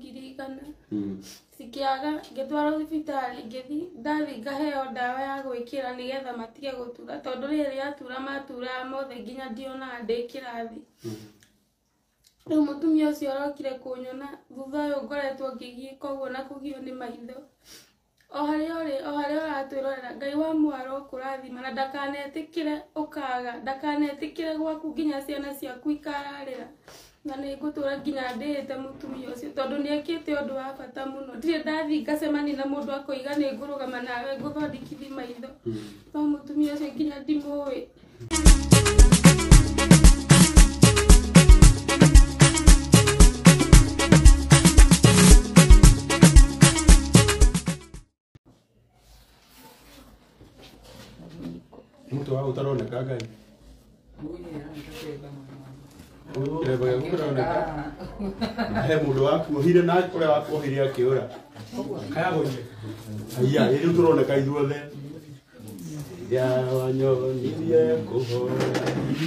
100,000. Cikĩaga ngĩtwarwo thibitarĩ, ngĩthiĩ ndathiĩ ngaheo ndawa ya gwĩkĩra nĩgetha matige gũtura, tondũ rĩrĩ rĩatura maturaga mothe nginya ndionaga ndĩ kĩrathi. Rĩu mũtumia ũcio arokire kũnyona thutha ũyũ ngoretwo ngĩgiĩka ũguo na kũgio nĩ maitho. O harĩa ũrĩ, o harĩa ũratwĩrorera, Ngai wa mwaro kũrathima na ndakanetĩkĩre ũkaga, ndakanetĩkĩre gwaku nginya ciana ciaku ikararĩra. Na nĩ ngũtũra nginya ndĩĩte mũtumia ũcio tondũ nĩ ekĩte ũndũ wa bata mũno. Ndirĩ ndathiĩ ngacemania na mũndũ akoiga nĩ ngũrũgama nawe ngũthondekithie maitho. No mũtumia ũcio nginya ndimũĩ. Mũtwe wa ũtaroneka Ngai. Kĩremba gĩaku kĩroneka. He mũndũ wakuohire na ũrĩa wakuohire akĩũra. Haiya, rĩu tũroneka ithuothe. Rĩrĩa wanyonirie kũhoya,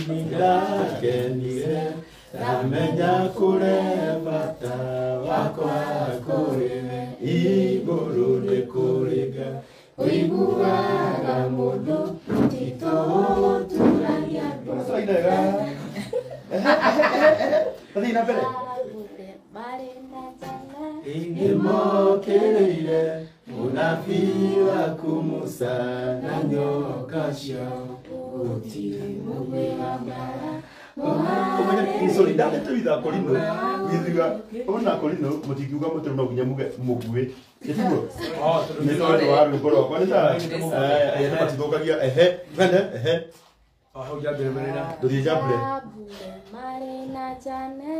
nĩndakenire, ndamenya kũrĩ bata wakwa kũrĩ we, igũrũ nĩ kũrĩ Ngai. Ũiguaga mũndũ ti tũgũturagia andũ. Thiĩ na mbere. Marĩ na njana Nĩmokĩrĩire mũnabii waku Musa na nyoka ciao. gũtirĩ mũgwĩ wa mbara. Sorry, ndandĩte witha Korino, withiga ona Korino mũtingiuga mũtĩ no nginya muge mũguĩ. Nĩtiguo? Nĩ tondũ wa rwĩmbo rwakwa nĩ ta aya matithũkagia ehe twende ehe ndũthiĩ njambure. Marĩ na njana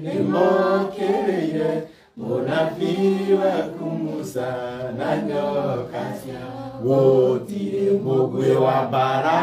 Nĩmokĩrĩire mũnabii waku Musa na nyoka ciao. Gũtirĩ mũguĩ wa mbara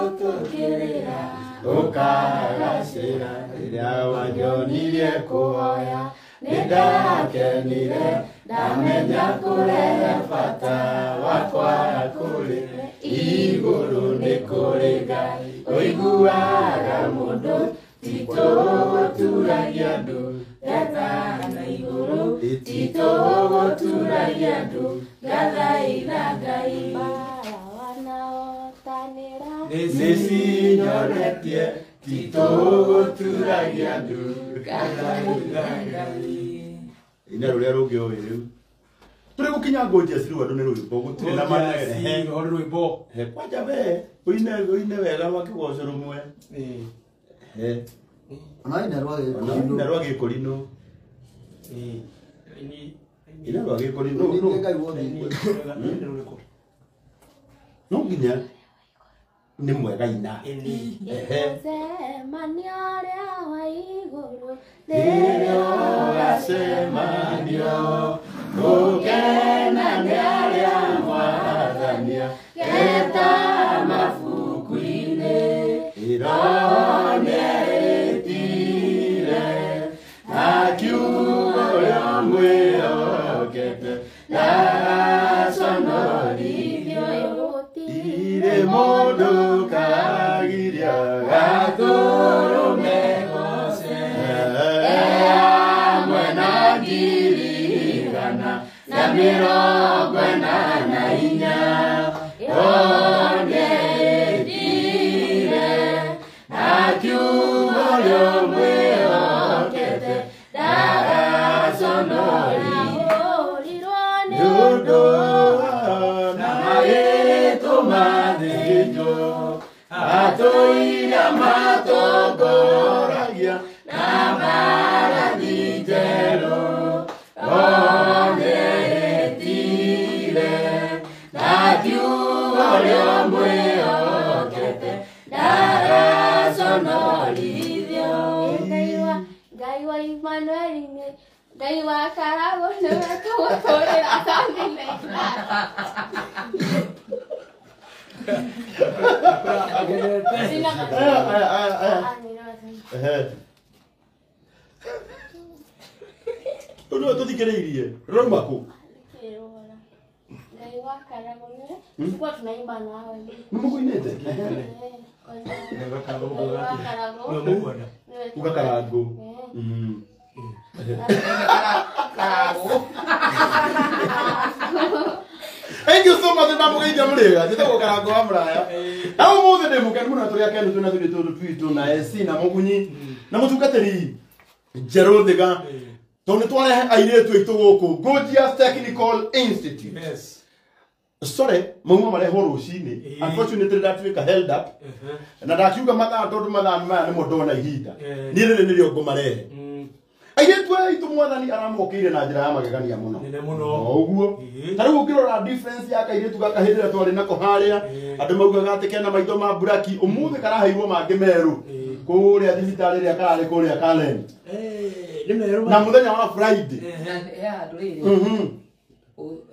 ũtũkĩrĩra ũkagacĩra. Rĩrĩa wanyonirie kũhoya nĩndakenire, ndamenya kũrehe bata wakwa kũrĩ we, igũrũ nĩ kũrĩ Ngai. Ũiguaga mũndũ ti tũgũturagia andũ, ngatha na igũrũ ti tũgũturagia andũ, ngathaitha Ngai. Mbara wanaotanĩra nĩcinyonetie ti tũgũturagia andũ, ngathaitha Ngai. Ina rũrĩa rũngĩ ũĩ rĩu tũrĩ gũkinya ngũnjia ciru andũ nĩ rwĩmbo gũtirĩ na manene. He kwanja we ũine ũine wega rwa kĩgoco rũmwe. He Ona ina rwa ona ina rwa gĩkũrinũ. Ina rwa gĩkũrinũ gĩkũrinũ. Ngai wothe. No nginya nĩ mwega ina. Ehe. Gũcemanio ũrĩa wa igũrũ Rĩrĩa ũgacemanio gũkena nĩ arĩa mwathania geta mabuku-inĩ. Roho nĩeĩtire akiuga ũrĩa mwĩhokete ndagaconorithio. Irĩ mũndũ kagiria gatũrũme goce hamwe na 144 Roho nĩeĩtire akiuga ũrĩa mwĩhokete ndagaconorithio. Ahũrirwo nĩ Nĩ ũndũ na magĩtũma thĩnjwo atũire matongoragia na mbarathi njerũ. Roho nĩeĩtire akiuga ũrĩa mwĩhokete ndagaconorithio. Ngai wa Emmanuel nĩ Ngai wa Karagũ nĩwe tũgũtũrĩra something like that. Sina Aya, aya, aya, aya. Ehe. Rĩu nĩwe tũthikĩrĩirie rũrauma kũ? Ngai wa Karagũ nĩwe tulikuwa tunaimba nawe. Nĩ mũkũinĩte? Ngai wa Karagũ Uga Karangu. Karangu. Thank you so much ndamugeithia mũrĩega njĩtagwo Karangu wa Mũraya. Na ũmũthĩ ndĩ mũkenu mũno tũrĩ akenu twĩna tũrĩ tũndũ twitũ na AC na Mũgunyi na mũtungatĩri Njerũ Thiga tondũ nĩ twarehe airĩtu aitũ gũkũ Gorgeous Technical Institute. Yes. Sorry, mauma marehwo rũcinĩ. Unfortunately ndatuĩka held up. Na ndakiuga mathaa tondũ mathaa maya nĩmo ndona ihinda. Niĩ rĩrĩ nĩrĩo ngũmarehe. Airĩtu aya aitũ mwathani aramokĩire na njĩra ya magegania mũno. Ũguo. Ta rĩu ũngĩrora difference ya kairĩtu gaka hĩndĩ ĩrĩa twarĩ nako harĩa, andũ maugaga atĩ kena maitho ma buraki, ũmũthĩ karaheirwo mangĩ merũ kũrĩa thibitarĩ ĩrĩa kararĩ kũrĩa Karen. Na mũthenya wa Friday.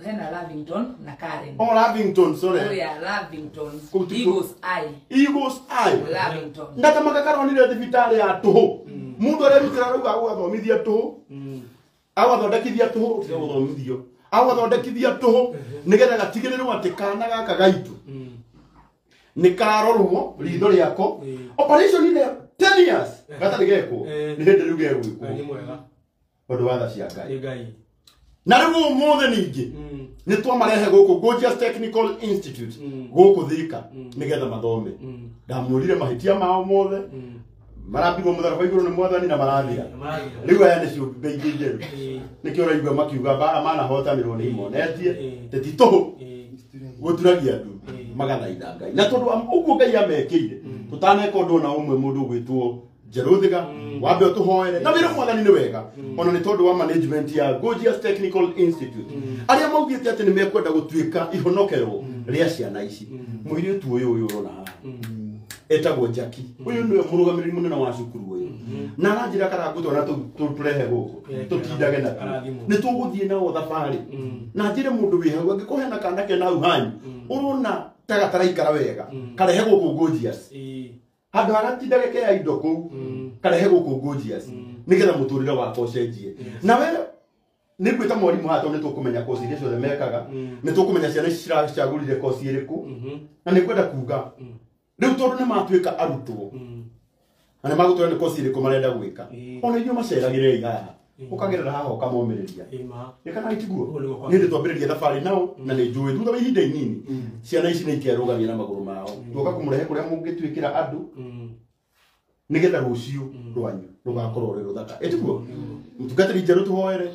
Hena Lavington na Karen. Oh, Lavington, sorry. Kũrĩa Lavington. Eagles Eye. Eagles Eye. Lavington. Ndatamaka karonire thibitarĩ ya tũhũ. Mundu arerutĩra rĩu agũgathomithia tũhũ. Agũgathondekithia tũhũ, tiga gũthomithio. Agũgathondekithia tũhũ nĩgetha gatigĩrĩrwo atĩ kana gaka gaitũ nĩ karorwo ritho rĩako. Operation ĩrĩa 10 years gatarĩ gekwo nĩ hĩndĩ rĩu gegwĩkwo. Ũndũ wa tha cia Ngai. Na rĩu ũmũthĩ ningĩ nĩ twamarehe gũkũ Gorgeous Technical Institute gũkũ Thika nĩgetha mathome. Ndamũrire mahĩtia mao mothe. Marambirwo mũtharaba igũrũ nĩ mwathani na marathira. Rĩu aya nĩ ciũmbe ingĩ njerũ. Nĩkĩo ũraigua makiuga mbara manahotanĩrwo nĩ imonetie ti tũhũ gũturagia andũ magathaitha Ngai. Na tondũ ũguo Ngai amekĩire tũtaneka ũndũ ona ũmwe mũndũ ũgwĩtwo Njerũ Thiga wambe ũtũhoere na wĩra mwathani nĩ wega ona nĩ tondũ wa management ya Gorgeous Technical Institute arĩa maugĩte atĩ nĩ mekwenda gũtuĩka ihonokerwo rĩa ciana ici. Mũirĩtu ũyũ ũrona haha etagwo Jackie. Ũyũ nĩwe mũrũgamĩrĩri mũnene wa cukuru ũyũ. Na aranjĩra Karangu twana tũrehe gũkũ tũtindage natuo. Nĩ tũgũthiĩ nao thabarĩ. Na njĩre mũndũ wĩ hau angĩkorwo hena kana kena hau hanyu ũrona ta gataraikara wega karehe gũkũ Gorgeous. Handũ hagatindage kea indo kũu karehe gũkũ Gorgeous nĩgetha mũtũrĩre wakwa ũcenjie. Nawe nĩ ngwĩta mwarimũ haha tondũ nĩ tũkũmenya kosi iria ciothe mekaga, nĩ tũkũmenya ciana ici ciracagũrire kosi ĩrĩkũ, na nĩ ngwenda kuga rĩu tondũ nĩ matuĩka arutwo na nĩ magũtwĩra nĩ kosi ĩrĩkũ marenda gwĩka, ona inyuĩ maceragĩrei haha ũkagerera haha ũkamomĩrĩria. Nĩ kana itiguo nĩ hĩndĩ twambĩrĩria thabarĩ nao na nĩ njũĩ thutha wa ihinda inini ciana ici nĩ ikerũgamia na magũrũ mao. Tuoka kũmũrehe kũrĩa mũngĩtuĩkĩra andũ nĩgetha rũciũ rwanyu rũgakorwo rwĩ rũthaka. Ĩtiguo mũtungatĩri Njerũ tũhoere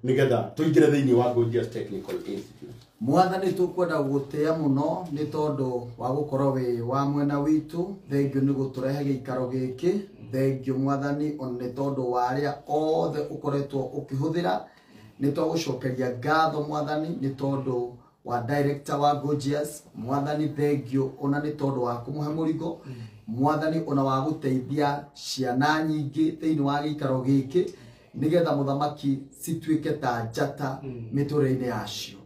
nĩgetha tũingĩre thĩinĩ wa Gorgeous Technical Institute. Mwathani tũkwenda gũgũtĩĩa mũno nĩ tondũ wa gũkorwo wĩ wa mwena witũ. Thengiũ nĩ gũtũrehe gĩikaro gĩkĩ. Thengiũ mwathani ona nĩ tondũ wa arĩa othe ũkoretwo ũkĩhũthĩra. Nĩ twagũcokeria ngatho mwathani nĩ tondũ wa director wa Gorgeous. Mwathani thengiũ ona nĩ tondũ wa kũmũhe mũrigo. Mwathani ona wa gũteithia ciana nyingĩ thĩinĩ wa gĩikaro gĩkĩ nĩgetha mũthamaki cituĩke ta njata mĩtũrĩre-inĩ yacio.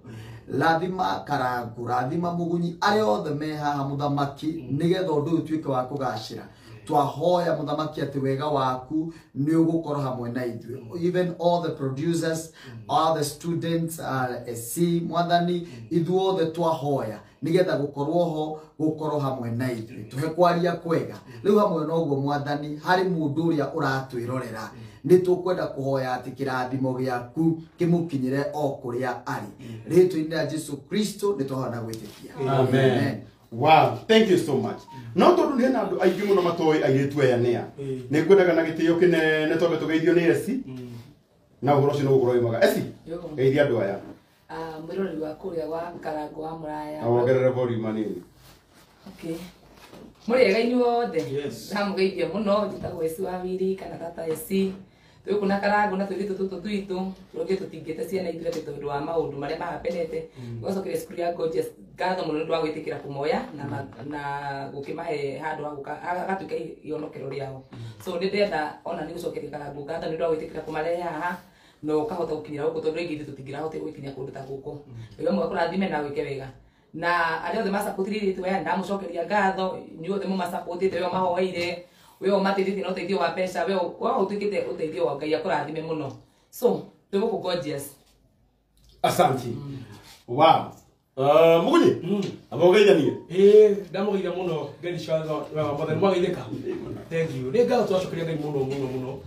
Rathima Karangu, rathima Mũgunyi, arĩa othe me haha mũthamaki nĩgetha ũndũ ũyũ ũtuĩke wa kũgacĩra. Twahoya mũthamaki atĩ wega waku nĩ ũgũkorwo hamwe na ithuĩ. Even all the producers, all the students, SC mwathani, ithuothe twahoya nĩgetha gũkorwo ho gũkorwo hamwe na ithuĩ. Tũhe kwaria kwega. Rĩu hamwe na ũguo mwathani harĩ mũndũ ũrĩa ũratwĩrorera nĩ tũkwenda kũhoya atĩ kĩrathimo gĩaku kĩmũkinyĩre o kũrĩa arĩ. Rĩĩtwa-inĩ rĩa Jesu Kristo nĩ twahoya na gwĩtĩkia. Amen. Wow, thank you so much. No tondũ hena andũ aingĩ mũno matoĩ airĩtu aya nĩa. Nĩ ngwendaga na gĩtĩo kĩnene twambe tũgeithio nĩ Esi. Na ũhoro ũcio nĩ ũgũkorwo wĩ mwega. Esi, geithia andũ aya. Mwĩroreri wa kũrĩa gwa Karangu wa Mũraya. Na wongerere volume hanini. Okay. Mũrĩega inyuothe. Ndamũgeithia mũno, njĩtagwo Esi wa Wiri kana tata Esi. Twĩ gũkũ na Karangu na tũirĩtu tũtũ twitũ, tũrokire tũtingĩte ciana ithuĩ atĩ tondũ wa maũndũ marĩa mahapenete. Tũgacokeria cukuru ya Gorgeous ngatho mũno nĩ ũndũ wa gwĩtĩkĩra kũmoya na gũkĩmahe handũ ha gũka agatuĩka ihonokero rĩao. So nĩ ndĩrenda ona nĩ gũcokeria Karangu ngatho nĩ ũndũ wa gwĩtĩkĩra kũmarehe haha na ũkahota gũkinyĩra gũkũ tondũ rĩngĩ ithuĩ tũtingĩrahotire gũkinya kũndũ ta gũkũ. Ngai amũkũrathime na wĩke wega. Na arĩa othe macapotire airĩtu aya ndamũcokeria ngatho, inyuothe mũmacapotĩte, we ũmahoeire, we ũmateithĩtie na ũteithio wa mbeca, we ũtuĩkĩte ũteithio wa Ngai akũrathime mũno. So twĩ gũkũ Gorgeous. Asante. Wow. Mugunyi abogeithanie ndamugeithia muno Ngai cia mwageithĩka. Thank you. Nĩ ngatho twacokeria Ngai muno muno muno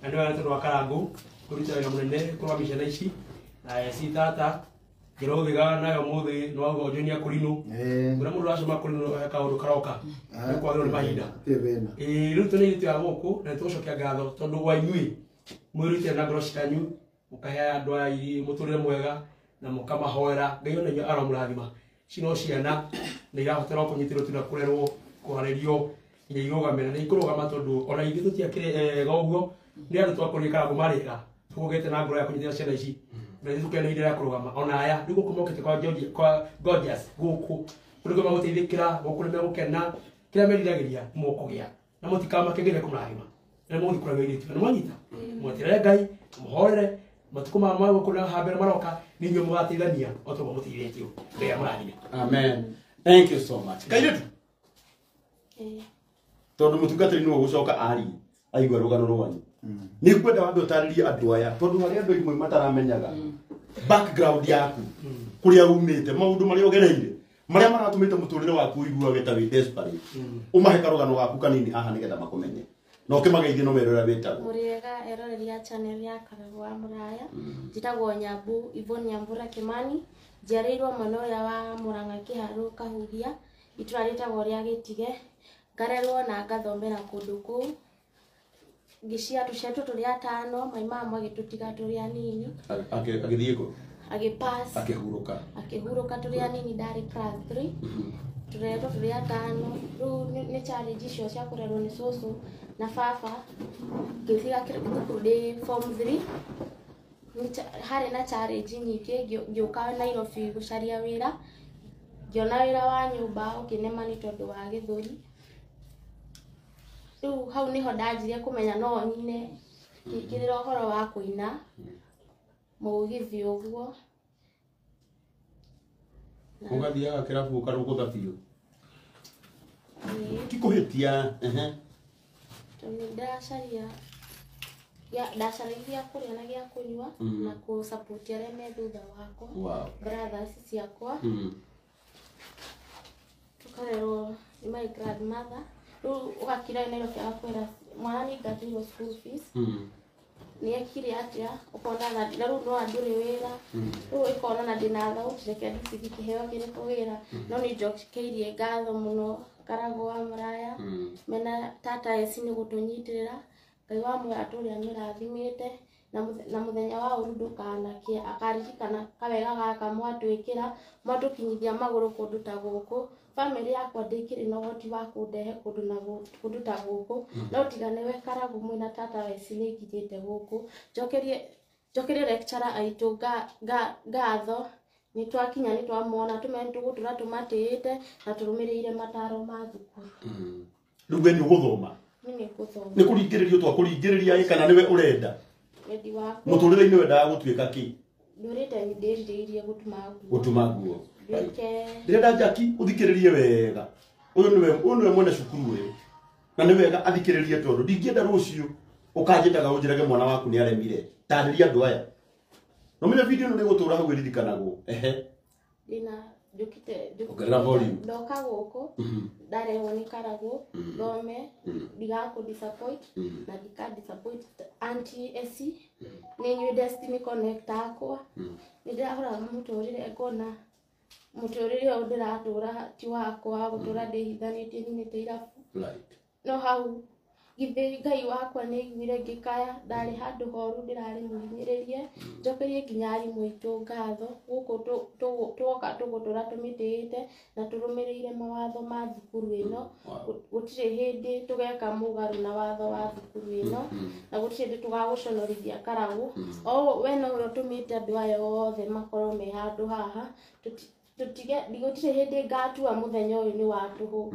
na nĩ wega tondũ wa Karangũ kũruta wĩra mũnene kũrũgamia ciana ici na si tata ngĩrũgĩga nayo mũthĩ nĩ wauga ũnjoinia kũrinũ ũrĩa mũndũ aracoma kũrinũ he kaũndũ karoka nĩ kwagĩrĩrwo nĩ mahinda. Rĩu tũnĩ itũ ya gũkũ na nĩtũgũcokia ngatho tondũ wa inyuĩ mwĩrutĩra na ngoro cianyu mũkahe andũ aya mũtũrĩre mwega na mũkamahoera Ngai ona inyuĩ aromũrathima. Cino ciana nĩ irabatara kũnyitĩrwo tu na kũrerwo kũharĩrio nginya irũgame na nĩ ikũrũgama tondũ ona ithuĩ tũtiakĩrĩ ega ũguo nĩ andũ twakũrire Karangũ marĩga tũgũgĩte na ngoro ya kũnyitĩrĩra ciana ici na ithuĩ tũkĩona ihinda rĩa kũrũgama ona aya rĩu gũkũ mokĩte kwa Georgia kwa Gorgeous gũkũ kũrĩ magũteithĩkĩra gũkũ nĩ megũkena kĩrĩa meriragĩria mũkũgĩa na mũtikamake Ngai nĩekũmũrathima na nĩmũgũthiĩ kũrĩa airĩtu na mwanyita mweterere Ngai mũhorere matukũ ma gũkũ na hambere maroka nĩ inyuĩ mũgateithania o ta ũguo mũteithĩtio. Ngai amũrathime. Amen. Thank you so much. Kairĩtu tondũ mũtungatĩri nĩwe ũgũcoka arie aigua rũgano rwanyu nĩ ngwenda wambe ũtarĩrie andũ aya tondũ harĩ andũ imwe mataramenyaga background yaku kũrĩa umĩte maũndũ marĩa ũgereire marĩa maratũmĩte mũtũrĩre waku ũiguage ta wĩ desperate ũmahe karũgano gaku kanini haha nĩgetha makũmenye na ũkĩmageithie no merore wĩtagwo. Mũrĩega eroreri a channel ya Karangũ wa Mũraya. Njĩtagwo Nyambu Yvonne Nyambura Kimani. Njiarĩirwo mwena ũrĩa wa Mũrang'a Kĩharũ Kahuhia itũra rĩtagwo rĩa Gĩtige. Ngarerwo na ngathomera kũndũ kũu. Ngĩciarwo tũciarĩtwo tũrĩ atano mai mama agĩtũtiga tũrĩ anini. Agĩthiĩ kũ? Agĩpass. Akĩhurũka. Akĩhurũka tũrĩ anini ndarĩ class 3. Tũreretwo tũrĩ atano rĩu nĩ challenge icio cia kũrerwo nĩ cũcũ na baba. Ngĩtiga thukuru ndĩ form 3. Harĩ na challenge nyingĩ ngĩũka Nairobi gũcaria wĩra. Ngĩona wĩra wa nyũmba ũkĩnema nĩ tondũ wa gĩthũri. Rĩu hau nĩho ndanjirie kũmenya no nyine ngĩingĩrĩra ũhoro wa kũina mũgithi ũguo. Ũgathiaga kĩrabu ũkarũgũtha biũ. Ti kũhĩtia. Tondũ ndĩracaria ndacaragia kũrĩa na gĩa kũnyua na kũ-support arĩa me thutha wakwa brothers ciakwa. Tũkarerwo nĩ my grandmother. Rĩu ũgakira Nairobi agakwĩra mwana nĩ ngatĩirwo school fees nĩ ekire atĩa ũkona na rĩu no andũrĩ wĩra rĩu ĩkona na ndĩna thauti reke ndicithi kĩheo kĩrĩkũ wĩra no nĩ njokeirie ngatho mũno Karangũ wa Mũraya mena tata eci nĩ gũtũnyitĩrĩra. Ngai wa muoyo atũrĩa nĩũrathimĩte na mũthenya wa ũru ndũkanakie akaririkana kawega gaka mwatwĩkĩra mwatũkinyithia magũrũ kũndũ ta gũkũ. Bamĩrĩ yakwa ndĩkĩrĩ na ũhoti wa kũndehe kũndũ ta gũkũ no tiga nĩwe Karangũ mwĩna tata eci nĩ nginyĩte gũkũ. Njokerie lecturer aitũ ngatho nĩ twakinya nĩ twamona tũmenye tũgũtũra tũmatĩĩte na tũrũmĩrĩire mataro ma thukuru. Rĩu we nĩ ũgũthoma? Nĩ ngũthoma. Nĩ kũringĩrĩrio twakũringĩrĩria ĩ kana nĩwe ũrenda? Wendi wakwa. Mũtũrĩre-inĩ wendaga gũtuĩka kĩ? Ndũrĩte ndĩrirĩirie gũtuma nguo. Gũtuma nguo. Ndĩrenda Jackie ũthikĩrĩrie wega. Ũyũ nĩwe mwene cukuru ũyũ. Na nĩ wega athikĩrĩrie tondũ ndingĩenda rũciũ ũkanjĩtaga ũnjĩrage mwana waku nĩ aremire. Tarĩria andũ aya. No menya video ĩno nĩ ĩgũtũra hau ĩririkanagwo. Ehe. Ndĩna njũkĩte Ongerera volume. Ndoka gũkũ ndarehwo nĩ Karangũ thome ndigakũ disappoint na ndika disappoint auntie Esi nĩ inyuĩ Destiny Connect akwa. Nĩ ndĩrahũraga mũtũrĩre ngona mũtũrĩre ũyũ ndĩratũra ti wakwa gũtũra ndĩhithanĩtie nyumĩte irabu. No hau githĩ Ngai wakwa nĩ aiguire ngĩkaya ndarĩ handũ horu ndĩrarĩ mũhinyĩrĩrie. Njokerie nginya arimũ aitũ ngatho gũkũ twoka tũgũtũra tũmĩtĩĩte na tũrũmĩrĩire mawatho ma thukuru ĩno. Gũtirĩ hĩndĩ tũgeka mũgarũ na watho wa thukuru ĩno na gũtirĩ hĩndĩ tũgagũconorithia Karangũ. O we nowe ũtũmĩte andũ aya othe makorwo me handũ haha. Gũtirĩ hĩndĩ ngatua mũthenya ũyũ nĩ wa tũhũ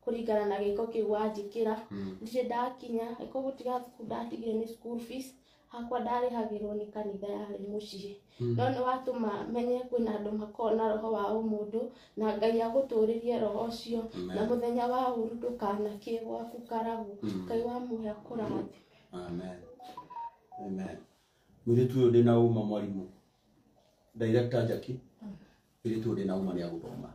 kũringana na gĩko kĩu wanjĩkĩra. Ndirĩ ndakinya ĩko gũtiga thukuru ndatigire nĩ school fees hakwa ndarĩhagĩrwo nĩ kanitha yarĩ mũciĩ. No nĩ watũma menye kwĩna andũ makoragwo na roho wa ũmũndũ na Ngai agũtũrĩrie roho ũcio na mũthenya wa ũru ndũkanakie gwaku Karangũ. Ngai wa muoyo akũrathime. Amen. Amen. Mũirĩtu ũyũ ndĩna ũma mwarimũ. Director Jackie. Mũirĩtu ũyũ ndĩna uma nĩ agũthoma.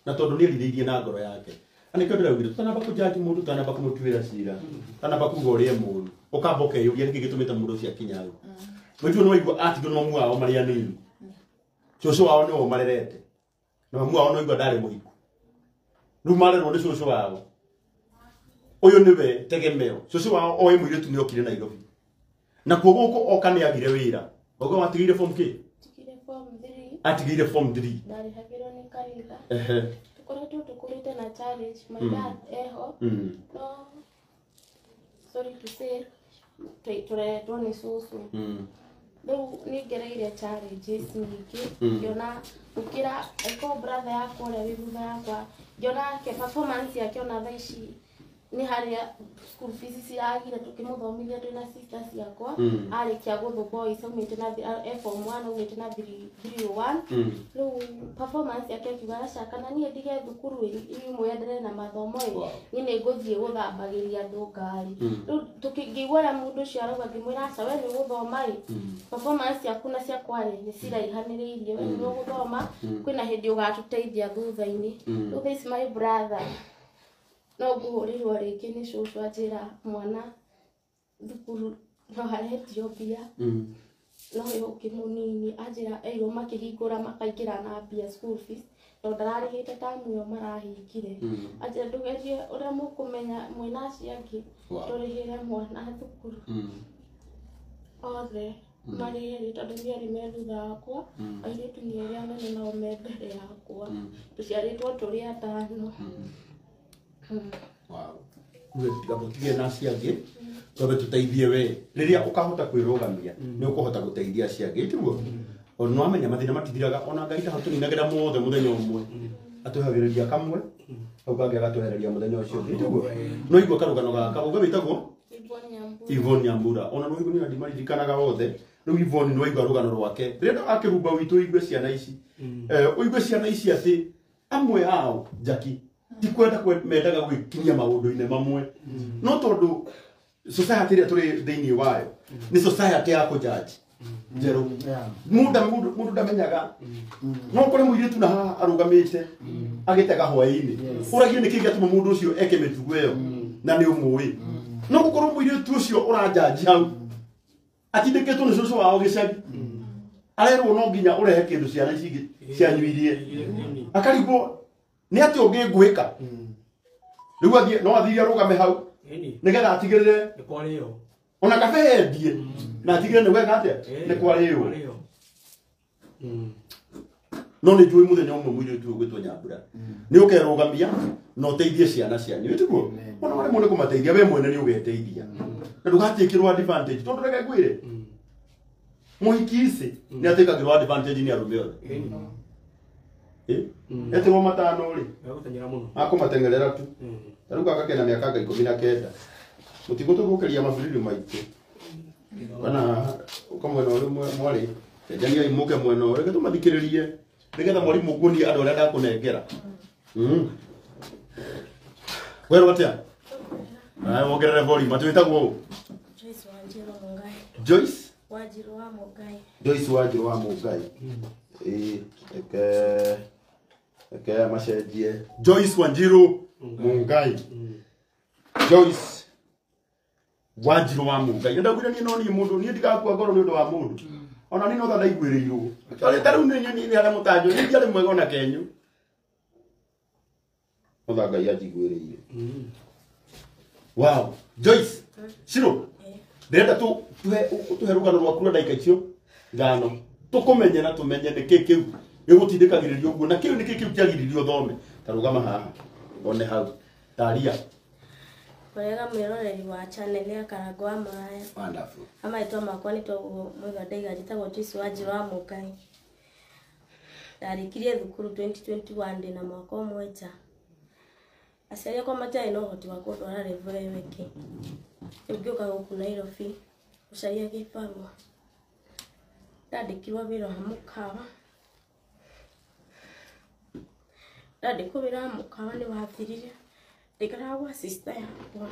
Na tondũ nĩ erirĩirie na ngoro yake. Na nĩkĩo ndĩraugire tũtanamba kũnjanji mũndũ, tũtanamba kũmũtuĩra cira, tũtanamba kuga ũrĩa mũũru, ũkamba ũkeyũria nĩkĩ gĩtũmĩte mũndũ ũcio akinye hau. Mũirĩtu ũyũ nĩ waigua atigwo na mamu wao marĩ anini. Cũcũ wao nĩwe ũmarerete. Na mamu wao no igua ndarĩ mũhiku. Rĩu marerwo nĩ cũcũ wao. Ũyũ nĩwe tegemeo. Cũcũ wao oĩ mũirĩtu nĩ okire Nairobi. Na kuo gũkũ oka nĩ agire wĩra. Oga watigire form K? Tigire form 3. Atigire form 3. Ndarĩhagĩrwo nĩ kanitha. Ehe. Tũkoretwo tũkũrĩte na challenge. My dad eho. No sorry to say tũreretwo nĩ cũcũ. Rĩu nĩ ngereire challenges nyingĩ. Ngĩona gũkĩra eko brother yakwa ũrĩa wĩ thutha yakwa, ngĩona ake performance yake ona thaa ici nĩ harĩa school fees ciragire tũkĩmũthomithia twĩna sister ciakwa. Arĩkia gũthũ boys aumĩte na form 1 aumĩte na 301. Rĩu performance yake akiuga aca kana niĩ ndige thukuru inyuĩ mwenderee na mathomo ĩ, niĩ nĩ ngũthiĩ gũthambagĩria andũ ngari. Rĩu ngĩigua ũrĩa mũndũ ũcio arauga ngĩmwĩra aca we nĩ ũgũthoma ĩ, performance yaku na ciakwa rĩ nĩ ciraihanĩrĩirie, we nĩ ũgũthoma, kwĩna hĩndĩ ũgatũteithia thutha-inĩ. Rĩu this my brother no ngũhũrĩrwo rĩngĩ nĩ cũcũ anjĩra mwana thukuru no aretio mbia, no ũyũ ũngĩ mũnini anjĩra eirwo makĩhingũra makaingĩra na mbia school fees tondũ ndararĩhĩte tamu ĩyo marahingire. Anjĩra ndũgerie ũrĩa mũkũmenya mwĩna acio angĩ tũrĩhĩre mwana thukuru. Othe marĩ erĩ tondũ nĩ erĩ me thutha wakwa, airĩtu nĩ erĩ anene nao me mbere yakwa. Tũciarĩtwo tũrĩ atano. Wow. Tiga na acio angĩ, twambe tũteithie we. Rĩrĩa ũkahota kwĩrũgamia, nĩ ũkũhota gũteithia acio angĩ, tiguo? Ona nĩ wamenya mathĩna matithiraga, ona Ngai ndahatũninagĩra mothe mũthenya ũmwe. Atũhagĩrĩria kamwe, hau kangĩ agatwehereria mũthenya ũcio ũngĩ, tiguo? No igua karũgano gaka, ũga wĩtagwo? Yvonne Nyambura. Yvonne Nyambura. Ona no igua nĩ ndimaririkanaga othe. Rĩu Yvonne nĩ waigua rũgano rwake. Rĩrĩa akĩrumba witũ ũigue ciana ici. Ũigue ciana ici atĩ amwe ao, Jackie, ti kwenda mendaga gwĩkinyia maũndũ-inĩ mamwe. No tondũ society ĩrĩa tũrĩ thĩinĩ wayo nĩ society ya kũjudge njerũ. Mũndũ ndamenyaga. No ũkore mũirĩtu na haha arũgamĩte agĩtega hwaĩ-inĩ. Ũragia nĩkĩ gĩatũma mũndũ ũcio eke mĩtugo ĩyo na nĩ ũmũĩ. No gũkorwo mũirĩtu ũcio ũranjanji hau atindĩkĩtwo nĩ cũcũ wao gĩcagi. Arerwo no nginya ũrehe kĩndũ ciana ici ingĩ cianyu irie. Akarigwo nĩ atĩa ũngĩngwĩka. Rĩu athiĩ no athiĩ arũgame hau nĩgetha atigĩrĩre nĩ kwarĩo. Ona kabe endie na atigĩrĩre nĩ gweka atĩa? Nĩ kwarĩo. No nĩ njũĩ mũthenya ũmwe mũirĩtu ũyũ ũgwĩtwo Nyambura nĩ ũkerũgamia na ũteithie ciana cianyu, tiguo? Ona waremwo nĩ kũmateithia we mwene nĩ ũgeteithia. Na ndũgatĩkĩrwo advantage tondũ reke ngwĩre mũhiki ici nĩ atĩkagĩrwo advantage nĩ arũme othe. Etĩrwo matano rĩ, akũmateng'erera tu. Ta rĩu gaka kena mĩaka anga 19. Mũtigũtũthũkĩria mabiriri maitũ. Kana haha ũka mwena ũrĩa mwarĩ, cenjaniai mũke mwena ũrĩa, reke tũmathikĩrĩrie nĩgetha mwarimũ nguonie andũ arĩa ndakũnengera. Werwo atĩa? Aya, wongerere volume. Atĩ wĩtagwo ũ? Joyce Wanjiru Mungai. Joyce? Wanjiru wa Mungai. Joyce Wanjiru wa Mungai. Reke macenjie. Joyce Wanjiru Mungai. Joyce Wanjiru wa Mungai. Nĩ ndaugire niĩ no niĩ mũndũ, niĩ ndigakua ngoro nĩ ũndũ wa mũndũ. Ona niĩ no tha ndaiguĩrĩirwo. Ta rĩu nĩ nyoni nĩ harĩa mũtanjũ, niĩ ndiarĩ mwega ona kenyu. No tha Ngai anjiguĩrĩire. Wow. Joyce, Shiro, ndĩrenda tũhe rũgano rwaku rwa ndagĩka icio ithano. Tũkũmenye na tũmenye nĩkĩ kĩu gĩgũtindĩkagĩrĩria ũguo, na kĩu nĩkĩ kĩu kĩagiririe ũthome. Ta rũgama haha, one hau. Taria. Wega mwĩroreri wa channel ya Karangũ wa Maraya. Wonderful. Marĩtwa makwa nĩ toguo mũiga ndaiga njĩtagwo Joyce Wanjiru wa Mũngai. Ndarĩkirie thukuru 2021 ndĩna mwaka ũmwe nja. Aciari akwa matiarĩ na ũhoti wa kũndwara level ĩyo ĩngĩ. Rĩu ngĩũka gũkũ Nairobi gũcaria gĩbarũa. Ndandĩkirwo wĩra wa mũkawa. Ndandĩkwo wĩra wa mũkawa nĩ wathirire. Ndaikaraga gwa sister yakwa.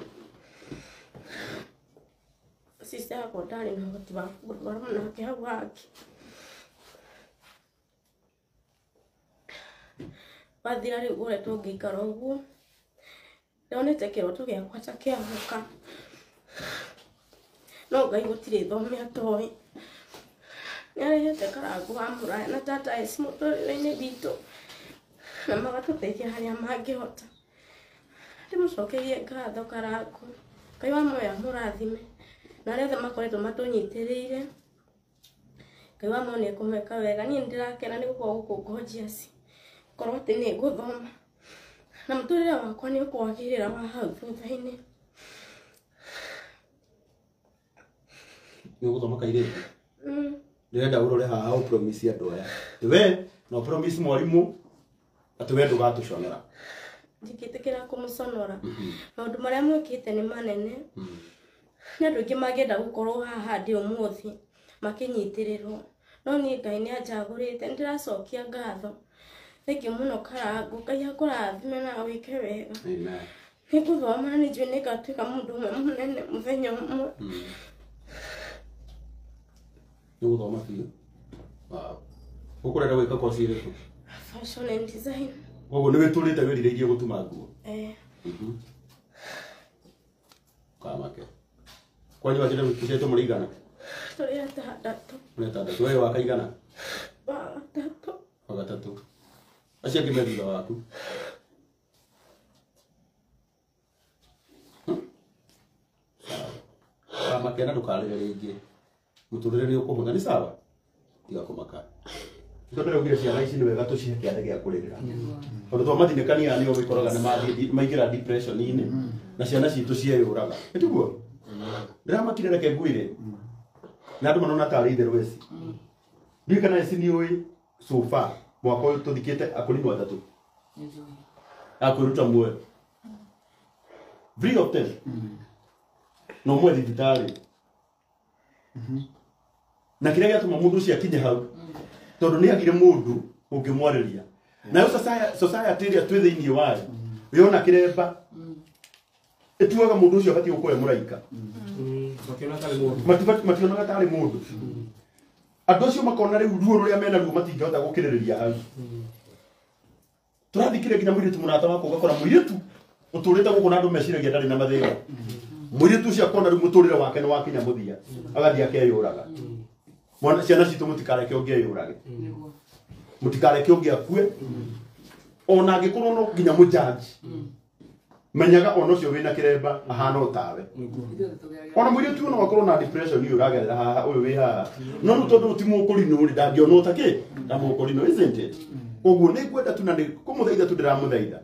Sister yakwa ndarĩ na ũhoti wa kũndwara nake hau hangĩ. Wathira rĩu ngoretwo ngĩikara ũguo. Ndonete kĩroto gĩakwa ta kĩahuka. No Ngai gũtirĩ thome atoĩ. Nĩarehete Karangũ wa Mũraya na tata Esi mũtũrĩre-inĩ witũ na magatũteithia harĩa mangĩhota. Ndĩmũcokerie ngatho Karangũ. Ngai wa muoyo amũrathime na arĩa othe makoretwo matũnyitĩrĩire. Ngai wa muoyo nĩekũmeka wega. Niĩ nĩndĩrakena nĩ gũkorwo gũkũ Gorgeous, korwo atĩ nĩngũthoma na mũtũrĩre wakwa nĩ ũkwagĩrĩra wa hau thutha-inĩ. Nĩ ũgũthoma kairĩtu? Ndĩrenda ũrore haha ũ promise andũ aya. Atĩ we no promise mwarimũ atĩ we ndũgatũconora. Ndingĩtĩkĩra kũmũconora. Maũndũ marĩa mwĩkĩte nĩ manene. Nĩ andũ aingĩ mangĩenda gũkorwo haha ndĩ ũmũthĩ makĩnyitĩrĩrwo. No niĩ Ngai nĩ anjagũrĩte, nĩndĩracokia ngatho. Thengiũ mũno Karangũ, Ngai akũrathime na wĩke wega. Amen. Nĩngũthoma na nĩnjũĩ nĩngatuĩka mũndũ ũmwe mũnene mũthenya ũmwe. Nĩ ũgũthoma biũ? Wow. Ũkũrenda gwĩka koci ĩrĩkũ? Fashion and design. Koguo nĩ wĩtũrĩte wĩrirĩirie gũtuma nguo? Kamake. Kwanyu wacire mũciĩtwo mũrĩ igana? Tũrĩ atandatũ. Mũrĩ atandatũ. We wa kaigana? Wa gatatũ. Wa gatatũ. Acio angĩ me thutha waku? Kamake na ndũkarĩre rĩngĩ. Mũtũrĩre nĩ ũkũhũtha, nĩ sawa? Tiga kũmaka. Nĩkĩo ndĩraugire ciana ici nĩ wega tũcihe kĩande gĩa kũrĩrĩra. Tondũ twamathinĩkania nĩo wĩkoraga nĩ mathiĩ maingĩra depression-inĩ na ciana citũ cieyũraga. Nĩ tiguo? Ndĩramakire reke ngwĩre. Na andũ manona tarĩ itherũ eci. Ndiũĩ kana eci nĩ ũĩ so far mwaka ũyũ tũthikĩte akũrinũ atatũ. A kwĩruta muoyo. 3 of them. Na ũmwe thibitarĩ. Na kĩrĩa gĩatũma mũndũ ũcio akinye hau tondũ nĩ agire mũndũ ũngĩmwarĩria. Nayo society ĩrĩa twĩ thĩinĩ wayo yona kĩremba ĩtuaga mũndũ ũcio abatiĩ gũkorwo e mũraika. Mationaga tarĩ mũndũ. Andũ acio makona rĩu ruo rũrĩa mena ruo matingĩhota gũkĩrĩrĩria hau. Tũrathikire nginya mũirĩtu mũrata wakwa ũgakora mũirĩtu ũtũrĩte gũkũ na andũ meciragia ndarĩ na mathĩna. Mũirĩtu ũcio akona rĩu mũtũrĩre wake nĩ wakinya mũthia agathiĩ akeyũraga. Mwana ciana citũ mũtikareke ũngĩ eyũrage. Mũtikareke ũngĩ akue. Ona angĩkorwo no nginya mũjaji. Menyaga ona ũcio wĩna kĩremba ahana o tawe. Ona mũirĩtu no akorwo na depression ũyũ ũragerera haha ũyũ wĩ haha. No rĩu tondũ ti mũkũrinũ rĩ ndangĩonwo ta kĩ? Ta mũkũrinũ, isn't it? Koguo nĩ ngwenda tu na nĩ kũmũthaitha tu ndĩramũthaitha.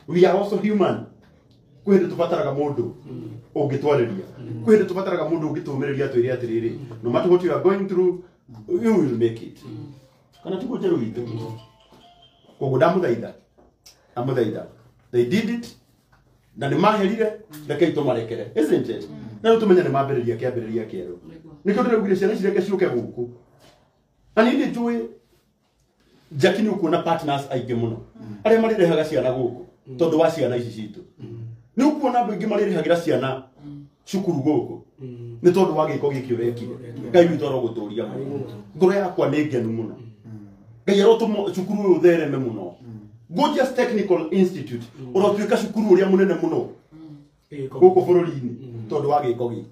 We are also human. Kwĩ hĩndĩ tũbataraga mũndũ ũngĩtwarĩria. Kwĩ hĩndĩ tũbataraga mũndũ ũngĩtũmĩrĩria atwĩre atĩrĩrĩ, no matter what you are going through, you will make it. Kana tiguo njerũ witũ? Koguo ndamũthaitha. Ndamũthaitha. They did it. Na nĩ maherire, rekei tũmarekere. Isn't it? Na rĩu tũmenye nĩ mambĩrĩria kĩambĩrĩria kĩerũ. Nĩkĩo ndĩraugire ciana ici reke ciũke gũkũ. Na niĩ nĩ njũĩ Jackie nĩ ũkuona partners aingĩ mũno arĩa marĩrehaga ciana gũkũ tondũ wa ciana ici citũ. Nĩ ũkuona andũ aingĩ marĩrĩhagĩra ciana cukuru gũkũ nĩ tondũ wa gĩko gĩkĩ ũrekire. Ngai witũ arogũtũria mũno. Ngoro yakwa nĩ ngenu mũno. Ngai arotũma cukuru ũyũ ũthereme mũno. Gorgeous Technical Institute ũrotuĩka cukuru ũrĩa mũnene mũno gũkũ bũrũri-inĩ tondũ wa gĩko gĩkĩ.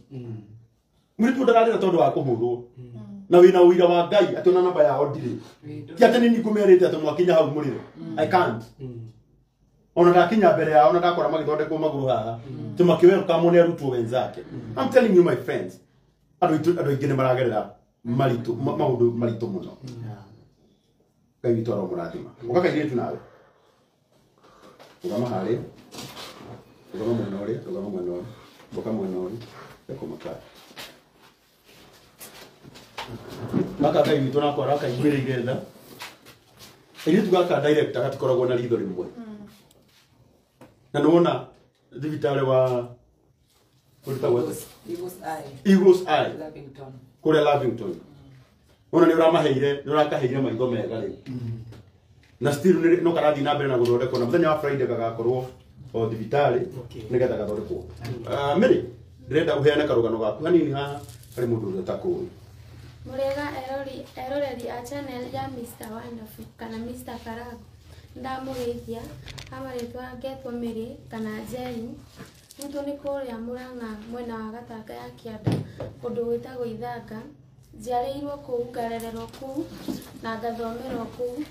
Mũirĩtu ndararĩra tondũ wa kũhũrwo. Na wĩna ũira wa Ngai atĩ ona namba yao ndirĩ. Ti atĩ nĩ ngũmerĩte atĩ mwakinya hau mũrĩre. I can't. Ona ndakinya mbere yao na ndakora magĩthondekwo magũrũ haha. Tĩ makĩwelcome nĩ arutwo wenzake. I'm telling you my friends. Andũ aingĩ nĩ maragerera maritũ maũndũ maritũ mũno. Ngai witũ aromũrathima. Ũka kairĩtu nawe. Rũgama harĩa. Rũgama mwena ũrĩa, rũgama mwena ũrĩa. Ũka mwena ũrĩa. Ekũmaka. Gaka Ngai witũ nako arakaiguĩrĩire tha. Kairĩtu gaka director gatikoragwo na ritho rĩmwe. Na nĩwona thibitarĩ wa Eagles Eye. Eagles Eye. Lavington. Kũrĩa Lavington. Wona nĩ ũramaheire, nĩ ũrakaheire maitho mega rĩu. Na still no karathiĩ na mbere na gũthondekwo na mũthenya wa Friday gagakorwo o thibitarĩ nĩgetha gathondekwo. Mary, ndĩrenda ũheane karũgano gaku hanini haha harĩ mũndũ ũrĩa ũtakũĩ. Mũrĩega eroreri a channel ya Mr. Wonderful kana Mr. Karago. Ndamũgeithia amarĩtwa ngetwo Mary kana Njeri. Gwitũ nĩ kũrĩa Mũrang'a mwena wa Gatanga ya Kĩanda kũndũ gwĩtagwo Ithanga. Njiarĩirwo kũu, ngarererwo kũu na ngathomerwo kũu.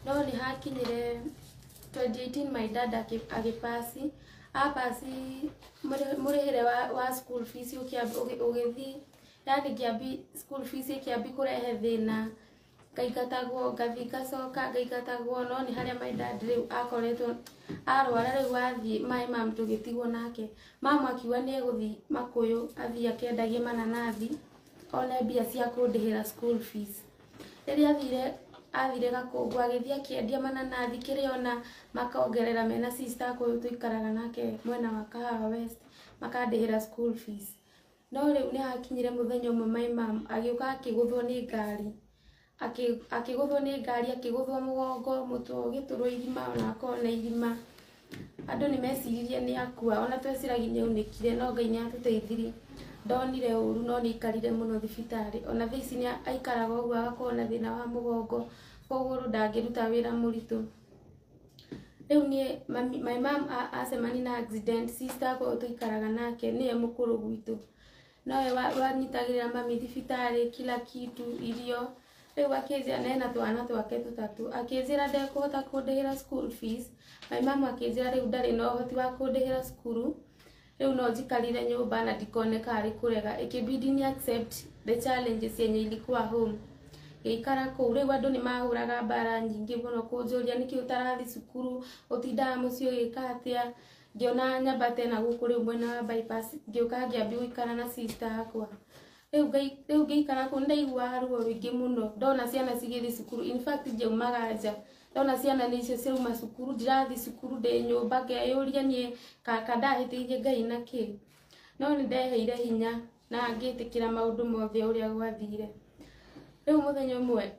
No nĩ hakinyire 2018 my dad agĩpasi. Apasi mũrĩhĩre wa school fees ũgĩthiĩ, yani ngĩambi school fees ĩkĩambi kũrehe thĩna. Ngaingatagwo, ngathiĩ ngacoka ngaingatagwo, no nĩ harĩa my dad rĩu akoretwo arwara rĩu athiĩ my mum tũgĩtigwo nake. Mamu akiuga nĩ egũthiĩ Makũyũ athiĩ akendagie mananathi one mbia cia kũndĩhĩra school fees. Rĩrĩa athire Gakũngũ agĩthiĩ akĩendia mananathi kĩrĩa ona makongerera mena sister akwa ũyũ tũikaraga nake mwena wa Kahawa West makandĩhĩra school fees. No rĩu nĩ hakinyire mũthenya ũmwe my mum agĩũka akĩgũthwo nĩ ngari. Akĩgũthwo nĩ ngari, akĩgũthwo mũgongo, mũtwe ũgĩtũrwo irima ona akona irima. Andũ nĩ meciririe nĩ akua, ona tweciragia nĩ aunĩkire, no Ngai nĩ atũteithirie. Ndonire ũru no nĩ aikarire mũno thibitarĩ. Ona thaa ici nĩ aikaraga ũguo agakorwo na thĩna wa mũgongo, kũgũrũ ndangĩruta wĩra mũritũ. Rĩu niĩ my mum acemania na accident, sister akwa ũyũ tũikaraga nake nĩwe mũkũrũ gwitũ. Nowe wanyitagĩrĩra mami thibitarĩ, kila kitu, irio. Rĩu akĩnjĩra na ena twana twake tũtatũ, akĩnjĩra ndekũhota kũndĩhĩra school fees. My mum akĩnjĩra rĩu ndarĩ na ũhoti wa kũndĩhĩra cukuru, rĩu no njikarire nyũmba na ndikone karĩ kũrega. Ikĩbidi ni accept the challenges yenye ilikuwa home. Ngĩikara kũu, rĩu andũ nĩ mahũraga mbara nyingĩ mũno kũnjũria nĩkĩ ũtarathi cukuru, ũtindaga mũciĩ ũgĩka atĩa. Ngĩona nyambate na gũkũ rĩu mwena wa bypass, ngĩũka ngĩambia gũikara na sister akwa. Rĩu ngĩikara kũu nĩndaiguaga ruo rũingĩ mũno ndona ciana cigĩthiĩ cukuru. In fact ndiaumaga nja, ndona ciana nĩ icio cirauma cukuru, ndirathiĩ cukuru, ndĩ nyũmba ngeyũria niĩ kaka ndahĩtĩirie Ngai na kĩ. No nĩ ndeheire hinya na ngĩtĩkĩra maũndũ mothe ũrĩa gwathire. Rĩu mũthenya ũmwe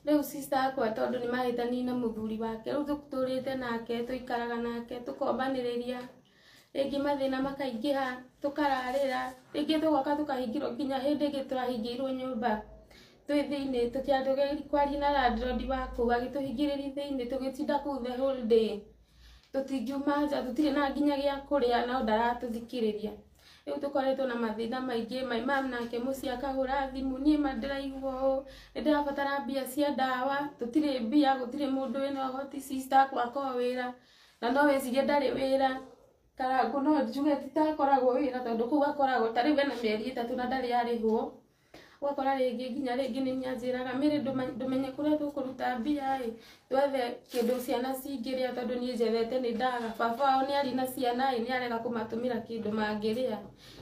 rĩu sister akwa tondũ nĩ mahĩtanirie na mũthuri wake, rĩu tũtũrĩte nake, tũikaraga nake, tũkombanĩrĩria, rĩngĩ mathĩna makaingĩha, tũkararĩra, rĩngĩ tũgoka tũkahingĩrwo nginya hĩndĩ ĩngĩ tũrahingĩirwo nyũmba twĩ thĩinĩ, tũkĩambia kwaria na landlord wa kũu agĩtũhingĩrĩria thĩinĩ, tũgĩtinda kũu the whole day, tũtingiuma nja, tũtirĩ na nginya gĩa kũrĩa, no ndaratũthikĩrĩria. Rĩu tũkoretwo na mathĩna maingĩ, my mum nake mũciĩ akahũra thimũ, niĩ ma ndĩraigua ũũ, nĩ ndĩrabatara mbia cia ndawa, tũtirĩ mbia, gũtirĩ mũndũ wĩna ũhoti, sister akwa akorwo wĩra, na no wĩcirie ndarĩ wĩra. Karangũ no njuge titakoragwo wĩra tondũ kũu akoragwo ta rĩu ena mĩeri 3 na ndarĩ arĩhwo. Ũgakora rĩngĩ nginya rĩngĩ nĩ nyanjĩraga Mary ndũmenye kũrĩa tũkũruta mbia ĩ, twethe kĩndũ ciana cingĩrĩa tondũ niĩ njethete nĩ ndaga. Baba wao nĩ arĩ na ciana ĩ, nĩ arega kũmatũmĩra kĩndũ mangĩrĩa.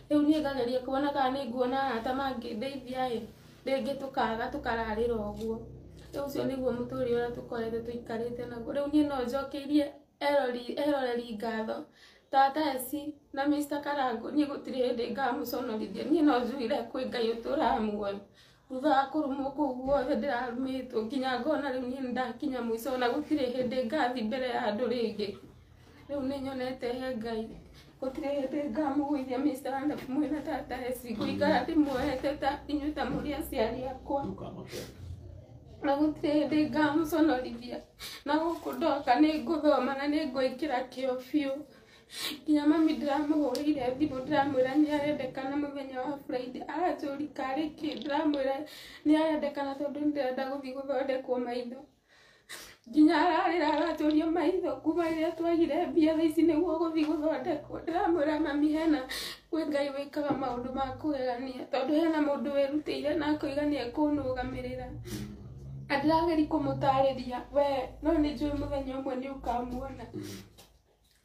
Rĩu niĩ ngageria kuona kana nĩ nguona arata mangĩndeithia ĩ, rĩngĩ tũkaga tũkararĩra ũguo. Rĩu ũcio nĩguo mũtũrĩre ũrĩa tũkoretwo tũikarĩte naguo. Rĩu niĩ no njokeirie eroreri ngatho Tata Esi na Mr. Karangũ, niĩ gũtirĩ hĩndĩ ngamũconorithia. Niĩ no njugire kwĩ Ngai ũtũũraga muoyo. Thutha wa kũrumwo kũu guothe ndĩrarumĩtwo nginya ngona rĩu niĩ nĩndakinya mũico na gũtirĩ hĩndĩ ngathiĩ mbere ya andũ rĩngĩ. Rĩu nĩ nyonete he Ngai, gũtirĩ hĩndĩ ngamũgũithia Mr. mwĩna Tata Esi, ngũikara ndĩmuohete ta inyuĩ ta mũrĩ aciari akwa. Na gũtirĩ hĩndĩ ngamũconorithia. Na gũkũ ndoka nĩ ngũthoma na nĩ ngwĩkĩra kĩo biũ. Nginya mami ndĩramũhũrĩire thimũ ndĩramwĩra nĩ arendekana mũthenya wa Friday, aranjũria karĩ kĩ, ndĩramwĩra nĩ arendekana tondũ nĩndĩrenda gũthiĩ gũthondekwo maitho. Nginya ararĩra aranjũria maitho kuma rĩrĩa twagire mbia thaa ici nĩguo gũthiĩ gũthondekwo. Ndĩramwĩra mami hena kwĩ Ngai wĩkaga maũndũ ma kũgegania tondũ hena mũndũ wĩrutĩire na akoiga nĩ ekũnũgamĩrĩra. Na ndĩrageria kũmũtarĩria we, no nĩ njũĩ mũthenya ũmwe nĩ ũkamuona.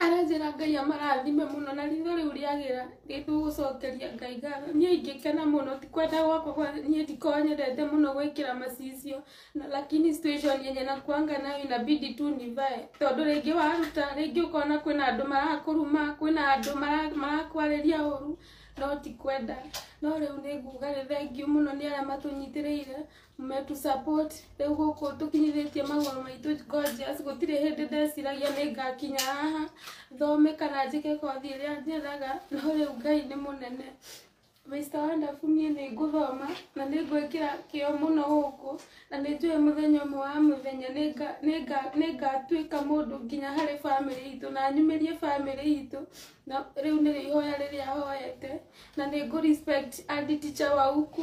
Aranjĩra Ngai amarathime mũno na ritho rĩu rĩagĩra nĩtũgũcokeria Ngai ngatho. Niĩ ingĩkena mũno, ti kwenda gwakwa, niĩ ndikoragwo nyendete mũno gwĩkĩra macicio, lakini situation yenye nakuanga nayo inabidi tu nivae tondũ rĩngĩ waruta rĩngĩ ũkona kwĩna andũ marakũruma, kwĩna andũ marakwarĩria ũru, no ti kwenda. No rĩu nĩ nguga nĩ thengiũ mũno nĩ arĩa matũnyitĩrĩire, metu support. Rĩu gũkũ tũkinyithĩtie magũrũ maitũ gorgeous, gũtirĩ hĩndĩ ndeciragia nĩ ngakinya haha thome kana njĩke kothi ĩrĩa nyendaga, no rĩu Ngai nĩ mũnene. Mr. Wonderful niĩ nĩ ngũthoma na nĩ ngwĩkĩra kĩo mũno gũkũ na nĩ njũĩ mũthenya ũmwe wa mũthenya nĩ ngatuĩka mũndũ nginya harĩ bamĩrĩ itũ na nyumĩrie bamĩrĩ itũ na rĩu nĩrĩo ihoya rĩrĩa hoete na nĩ ngũ respect andi teacher wa huku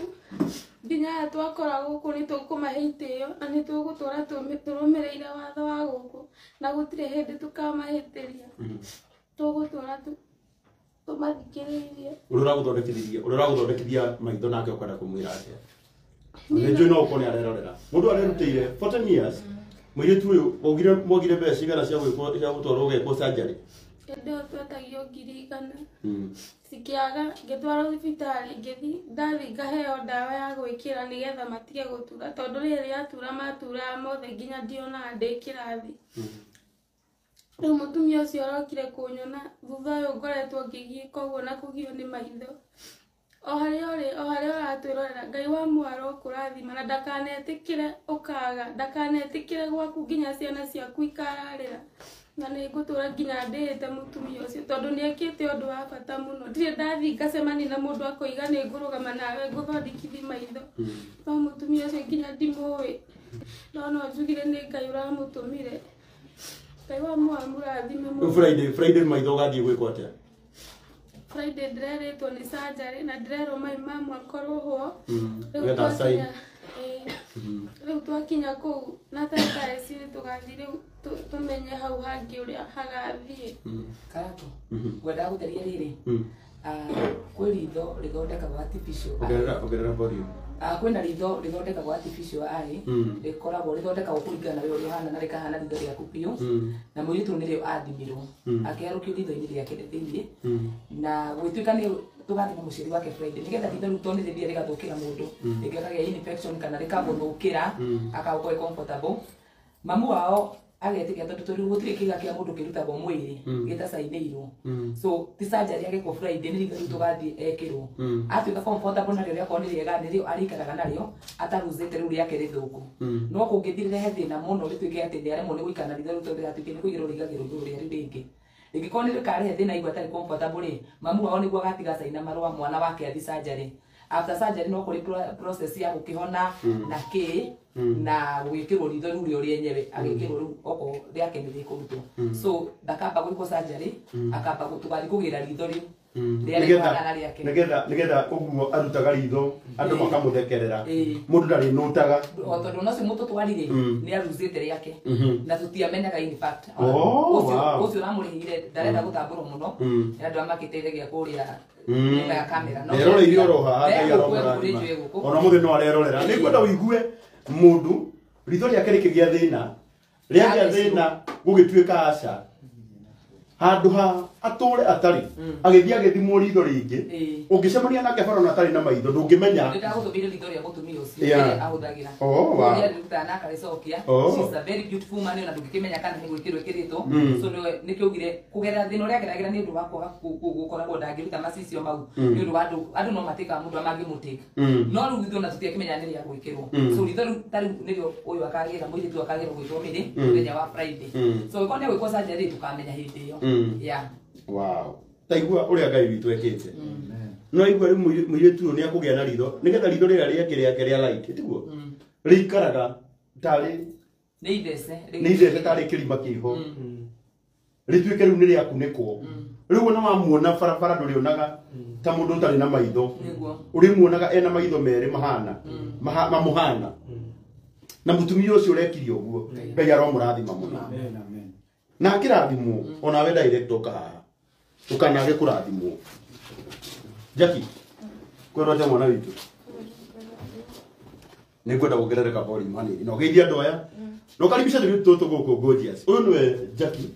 nginya aya twakora gũkũ nĩ tũkũmahe itĩo na nĩ tũgũtũra tũrũmĩrĩire watho wa gũkũ na gũtirĩ hĩndĩ tũkamahĩtĩria tũgũtũra tũmathikĩrĩirie. Ũrĩa ũragũthondekithia maitho nake ũkwenda kũmwĩra atĩa? Nĩ njũĩ no ũkorwo nĩ arerorera. Mũndũ arerutĩire 14 years mũirĩtu ũyũ mwagire mbeca cigana cia gũtwarwo ũgekwo surgery? Hĩndĩ ĩyo twetagio 100,000 cikĩaga ngĩtwarwo thibitarĩ ngĩthiĩ ndathiĩ ngaheo ndawa ya gwĩkĩra nĩgetha matige gũtura tondũ rĩrĩ rĩatura maturaga mothe nginya ndionaga ndĩ kĩrathi. Rĩu mũtumia ũcio arokire kũnyona thutha ũyũ ngoretwo ngĩgiĩka ũguo na kũgio nĩ maitho. O harĩa ũrĩ o harĩa ũratwĩrorera Ngai wa muoyo arokũrathima na ndakanetĩkĩre ũkaga ndakanetĩkĩre gwaku nginya ciana ciaku ikararĩra na nĩ ngũtũra nginya ndĩĩte mũtumia ũcio tondũ nĩ ekĩte ũndũ wa bata mũno. Ndirĩ ndathiĩ ngacemania na mũndũ akoiga nĩ ngũrũgama nawe ngũthondekithie maitho no mũtumia ũcio nginya ndimũĩ no no njugire nĩ Ngai ũramũtũmire. Ngai wa muoyo amũrathime mũno. Friday maitho ũgathiĩ gwĩkwo atĩa? Friday ndĩrerĩtwo nĩ surgery na ndĩrerwo mai mamwe akorwo ho. Rĩu twakinya kũu na tata eci tũgathiĩ rĩu tũmenye hau hangĩ ũrĩa hagathiĩ. Karako ngwendaga gũtheria rĩrĩ kwĩ ritho rĩthondekagwo artificial. Ongerera volume. Kwĩna ritho rĩthondekagwo artificial eye rĩkoragwo rĩthondekagwo kũringana na ũrĩa ũhana na rĩkahana ritho rĩaku biũ na mũirĩtu nĩrĩo athimirwo akĩharũkio ritho-inĩ rĩake thĩiniĩ na gũgĩtuĩka nĩ tũgathiĩ na mũciari wake Friday nĩgetha ritho rĩu tondũ nĩ rĩthiĩ rĩgathũkĩra mũndũ rĩngĩ akagĩa infection kana rĩkamũthũkĩra akagũkorwo e comfortable. Mamu wao agetĩkia tondũ gũtirĩ kĩga kĩa mũndũ kĩrutagwo mwĩrĩ gĩtacainĩirwo so ti surgery agĩkwo Friday nĩ ritho rĩu tũgathiĩ ekĩrwo atuĩka comfortable narĩo rĩakorwo nĩ rĩega nĩrĩo arĩikaraga narĩo ataruzĩte rĩu rĩake rĩthũku no kũngĩthiĩ rĩrehe thĩna mũno rĩtuĩke atĩ nĩaremwo nĩ gũikara na ritho rĩu tondũ rĩgatuĩke nĩ kũigĩrwo rĩigagĩrwo igũrũ rĩa rĩu rĩngĩ rĩngĩkorwo nĩ rĩkarehe thĩna aigua atarĩ comfortable rĩ mamu wao nĩguo agatiga caina marũa mwana wake athi surgery. After surgery no kũrĩ process ya gũkĩhona na kĩ na gwĩkĩrwo ritho rĩu rĩo rĩenyewe agĩkĩrwo rĩu okorwo rĩake nĩ rĩkũrutwo so ndakamba gwĩkwo surgery akamba tũgathiĩ kũgĩra ritho rĩu nĩgetha nĩgetha ũguo arutaga ritho andũ makamũthekerera mũndũ ndarĩ nũtaga o tondũ no cio mũtũtwarire nĩ aruzĩte rĩake na tũtiamenyaga in fact ũcio ũramũrĩhire ndarenda gũtambũrwo mũno nĩ andũ a makĩteithagia kũrĩa nyuma ya kamera no eroreire oro haha Ngai aromũrathima ona mũthĩ no arerorera nĩ ngwenda ũigue mũndũ ritho rĩake rĩkĩgĩa thĩna rĩagĩa thĩna gũgĩtuĩka aca handũ ha atũre atarĩ agĩthiĩ agĩthimwo ritho rĩngĩ ũngĩcemania nake bara ona atarĩ na maitho ndũngĩmenya. Ndĩragũtũmĩire ritho rĩa mũtumia ũcio rĩrĩa ahũthagĩra ũrĩa rĩrutaga na akarĩcokia. She's a very beautiful man ona ndũngĩkĩmenya kana nĩ gwĩkĩrwo ĩkĩrĩtwo so nĩkĩo augire kũgerera thĩna ũrĩa ageragĩra nĩ ũndũ wa kwaga gũkoragwo ndangĩruta macicio mau nĩ ũndũ wa andũ no matĩkaga mũndũ mangĩmũtĩka no rĩu ithuĩ ona tũtiakĩmenya nĩ rĩa gwĩkĩrwo so ritho rĩu ta rĩu nĩrĩo ũyũ akagĩra mũirĩtu akagĩra gwĩtwo mĩrĩ mũthenya wa Friday so ĩkorwo nĩ gwĩkwo surgery tũkamenya hĩndĩ ĩyo. Yeah. Wow. Taigua ũrĩa Ngai witũ ekĩte. No igua rĩu mũirĩtu ũyũ nĩ akũgĩa na ritho nĩgetha ritho rĩrĩa rĩake rĩake rĩa light tiguo rĩikaraga tarĩ nĩ ithece nĩ ithece tarĩ kĩrima kĩho rĩtuĩke rĩu nĩ rĩakunĩkwo rĩu ona wamuona barabara ndũrĩonaga ta mũndũ ũtarĩ na maitho ũrĩmuonaga ena maitho merĩ mahana mamũhana na mũtumia ũcio ũrekire ũguo Ngai aromũrathima mũno na akĩrathimwo onawe direct ũka haha ũkanage kũrathimwo. Jackie kwĩrwo atĩa mwana witũ nĩ ngwenda kuongerereka volume hanini na ũgeithie andũ aya na ũkaribisha tũirĩtu tũtũ gũkũ gorgeous. Ũyũ nĩwe Jackie.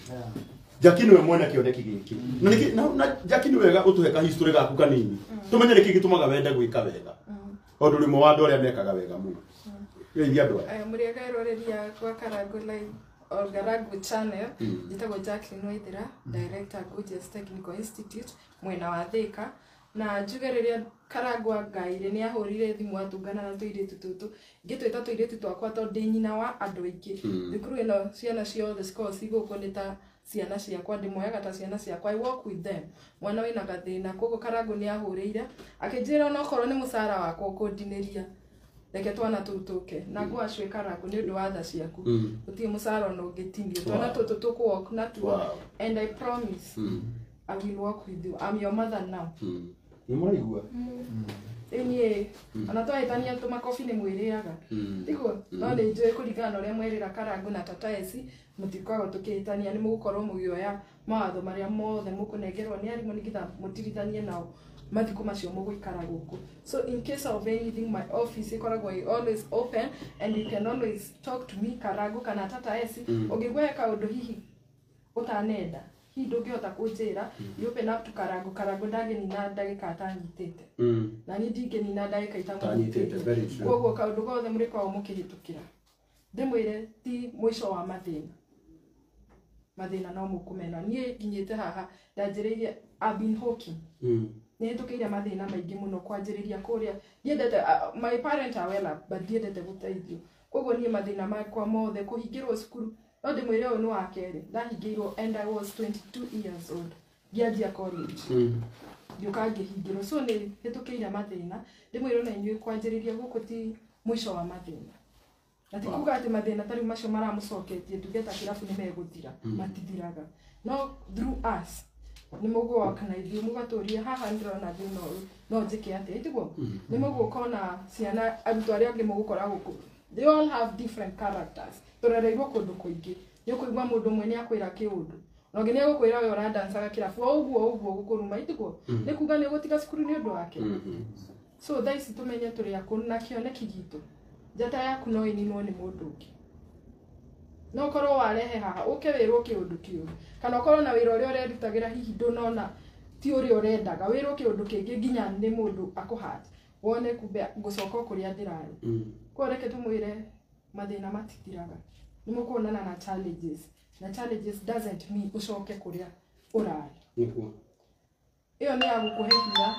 Jackie nĩwe mwene kĩoneki gĩkĩ na Jackie nĩ wega ũtũhe ka history gaku kanini tũmenye nĩkĩ gĩtũmaga wende gwĩka wega tondũ rĩmwe wa andũ arĩa mekaga wega mũno. Geithia andũ aya. Mũrĩega eroreri akwa Karangu Live or Karangu Channel. Njĩtagwo Jacqueline Waithera, Director Gorgeous Technical Institute mwena wa Thika. Na njuge rĩrĩa Karangu angaire nĩ ahũrire thimũ atũngana na tũirĩtu tũtũ ngĩtwĩta tũirĩtu twakwa tondũ ndĩ nyina wa andũ aingĩ. Thukuru ĩno ciana ciothe cikoragwo ci gũkũ nĩ ta ciana ciakwa, ndĩmoyaga ta ciana ciakwa. I work with them. Mwana wĩna gathĩna, koguo Karangũ nĩ ahũrĩire akĩnjĩra onokorwo nĩ mũcara wakwa ũkũndinĩria, reke twana tũu tũke na ngwacwe Karangũ nĩ ũndũ wa tha ciaku, gũtirĩ mũcara ona ũngĩtinio, twana tũtũ tũkũ-walk natuo. And I promise I will work with you. I'm your mother now. Nĩ mũraigua? Rĩu niĩ ona twahĩtania tũmakobi nĩ mwĩrĩaga, tiguo? No nĩ njũĩ kũringana na ũrĩa mwerĩra Karangũ na Tata Esi, mũtikoragwo tũkĩhĩtania, nĩ mũgũkorwo mũgĩoya mawatho marĩa mothe mũkũnengerwo nĩ arimũ nĩgetha mũtirithanie nao mathikũ macio mũgũikara gũkũ. So in case of anything, my office ĩkoragwo ĩ always open and you can always talk to me, Karangũ kana Tata Esi. Ũngĩigua he kaũndũ hihi ũtanenda, hihi ndũngĩhota kũnjĩra, you open up to Karangũ. Karangũ ndangĩnina ndagĩka atanyitĩte, na niĩ ndingĩnina ndagĩka Itanyitĩte, very true. Koguo kaũndũ gothe mũrĩkoragwo mũkĩhĩtũkĩra, ndĩmwĩre ti mũico wa mathĩna, mathĩna no mũkũmena. Niĩ nginyĩte haha ndanjĩrĩirie, I've been hawking, nĩ hĩtũkĩire mathĩna maingĩ mũno kwanjĩrĩria kũrĩa ndiendete, my parent are well up, but ndiendete gũteithio, koguo niĩ mathĩna makwa mothe kũhingĩrwo cukuru, no ndĩmwĩre ũyũ nĩ wa kerĩ ndahingĩirwo, and I was 22 years old ngĩanjia college, ngĩũka ngĩhingĩrwo. So nĩ hĩtũkĩire mathĩna, ndĩmwĩre ona inyuĩ kwanjĩrĩria gũkũ ti mũico wa mathĩna, na ti kuga atĩ mathĩna ta rĩu macio maramũcoketie nduge ta kĩrabu nĩ megũthira, matithiraga, no through us nĩ mũgũoka na ithuĩ mũgatũria haha ndĩrona thĩna ũyũ no njĩke atĩa, tiguo? Nĩ mũgũka ona ciana arutwo arĩa angĩ mũgũkora gũkũ, they all have different characters, tũrereirwo kũndũ kũingĩ. Nĩ ũkũigua mũndũ ũmwe nĩ akwĩra kĩũndũ, na ũngĩ nĩ agũkwĩra we ũrandancaga kĩrabu o ũguo ũguo gũkũruma, tiguo? Nĩ kuga nĩ ũgũtiga cukuru nĩ ũndũ wake? So thaa ici tũmenye tũrĩ akũrũ na kĩoneki gitũ, njata yaku no ĩninwo nĩ mũndũ ũngĩ. No ũkorwo warehe haha ũke wĩrwo kĩũndũ kĩũru, kana ũkorwo na wĩra ũrĩa ũrerutagĩra hihi ndũnona ti ũrĩa ũrendaga, wĩrwo kĩũndũ kĩngĩ nginya nĩ mũndũ akũhate, wone kumbe ngũcoka o kũrĩa ndĩrarĩ. Koguo reke tũmwĩre mathĩna matithiraga, nĩ mũkuonana na challenges, na challenges doesn't mean ũcoke kũrĩa ũrarĩ. Nĩguo. Ĩyo nĩ ya gũkũhe hinya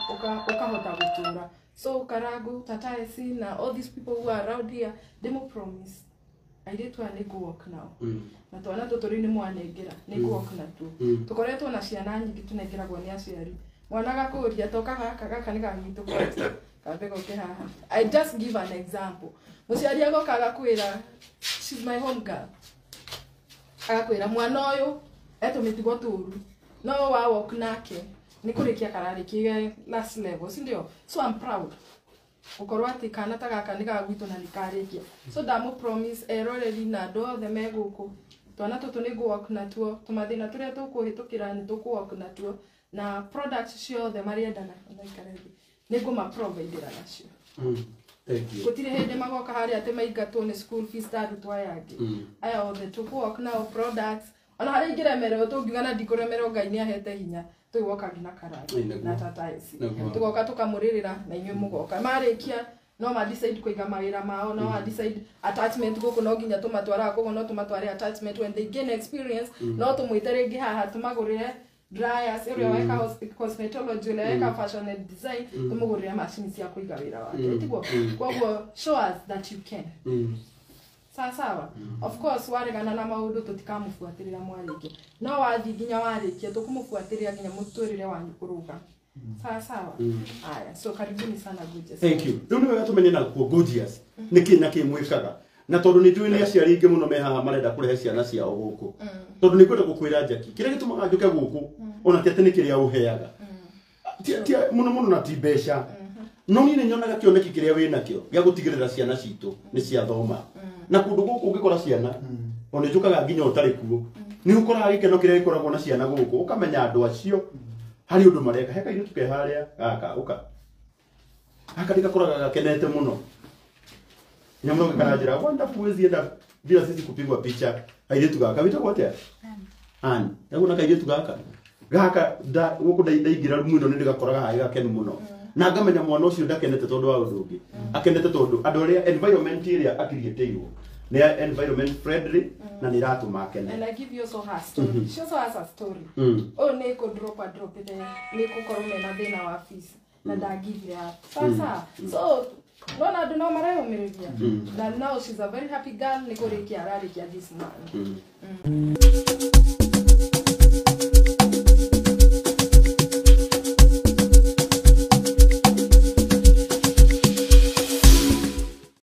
ũkahota gũtũra. So Karangũ, Tata Esi na all these people who are around here, ndĩmũ promise airĩtu aya nĩ ngũ-walk nao, na twana tũtũ rĩu nĩ mwanengera nĩ ngũ-walk natuo. Tũkoretwo na ciana nyingĩ tũnengeragwo nĩ aciari, mwana agakũria toka gaka gaka nĩ gagwitũ kwanja kambe goke haha. I just give an example. Mũciari agoka agakwĩra, she's my home girl, agakwĩra mwana ũyũ etũmĩtugo tũru, no wa walk nake nĩ kũrĩkia kararĩkia last level, si ndio? So I'm proud gũkorwo atĩ kana ta gaka nĩ gagwitũ na nĩ karĩkia. So ndamũ promise eroreri na andũ othe me gũkũ, twana tũtũ nĩ ngũ-walk natuo, tũmathĩna tũrĩa tũkũhĩtũkĩra nĩ tũkũ-walk natuo, na products ciothe marĩendaga ona ikare thĩ nĩ ngũmaprovidĩra nacio. Thank you. Gũtirĩ hĩndĩ magoka harĩa atĩ maingatwo nĩ school fees ta arutwo aya angĩ. Aya othe tũkũ-walk nao products, ona harĩa ingĩremererwo tũngiuga na ndikũremererwo, Ngai nĩ ahete hinya, tũgĩwoka nginya Karangũ Nĩguo. na Tata Esi, Nĩguo. tũgoka tũkamũrĩrĩra na inyuĩ mũgoka marĩkia, no ma decide kũiga mawĩra mao, no ma decide attachment gũkũ, no nginya tũmatwaraga koguo no tũmatware attachment. When they gain experience, no tũmwĩte rĩngĩ haha tũmagũrĩre dryers, ũrĩa weka cosmetology, ũrĩa weka fashion and design, tũmũgũrĩre macini cia kũiga wĩra wake, tiguo? Koguo show us that you can. Sawa sawa. Of course waregana na maũndũ tũtikamũbuatĩrĩra mwarĩkia, no wathiĩ nginya warĩkia tũkũmũbuatĩrĩra nginya mũtũrĩre wanyu kũrũga. Sawa sawa. Aya, so karibuni sana Gorgeous. Thank you. Rĩu nĩ wega tũmenye nakuo Gorgeous nĩ kĩ na kĩ mwĩkaga, na tondũ nĩ njũĩ nĩ aciari aingĩ mũno me haha marenda kũrehe ciana ciao gũkũ, tondũ nĩ ngwenda gũkwĩra Jackie, kĩrĩa gĩtũmaga njũke gũkũ ona ti atĩ nĩ kĩrĩa ũheaga, ti mũno mũno na ti mbeca, no niĩ nĩ nyonaga kĩoneki kĩrĩa wĩ nakĩo gĩa gũtigĩrĩra ciana citũ nĩ ciathoma, na kũndũ gũkũ ũngĩkora ciana ona njũkaga nginya ũtarĩ kuo, nĩ ũkoraga gĩkeno kĩrĩa gĩkoragwo na ciana gũkũ, ũkamenya andũ acio harĩ ũndũ mareka. He kairĩtu ke harĩa gaka ũka gaka nĩgakoraga gakenete mũno nyamũ karanjĩra wonderful, huwezi enda bila sisi kupigwa picha. Kairĩtu gaka wĩtagwo atĩa? Ann. Ndagona kairĩtu gaka gaka gũkũ ndaingĩra rumu ĩno nĩ ndĩgakoraga harĩ gakenu mũno, na ngamenya mwana ũcio ndakenete tondũ wa ũndũ ũngĩ, akenete tondũ andũ arĩa environment ĩrĩa akiriĩtĩirwo nĩ environment friendly na nĩ ĩratũma akene. And I give you also her story. She also has a story. Ũyũ nĩ kũ drop a drop ĩte nĩ gũkorwo mena thĩna wa fees na ndangithire up. Sasa so nona andũ no mareyũmĩrĩria, na now she's a very happy girl, nĩ kũrĩkia ararĩkia this month.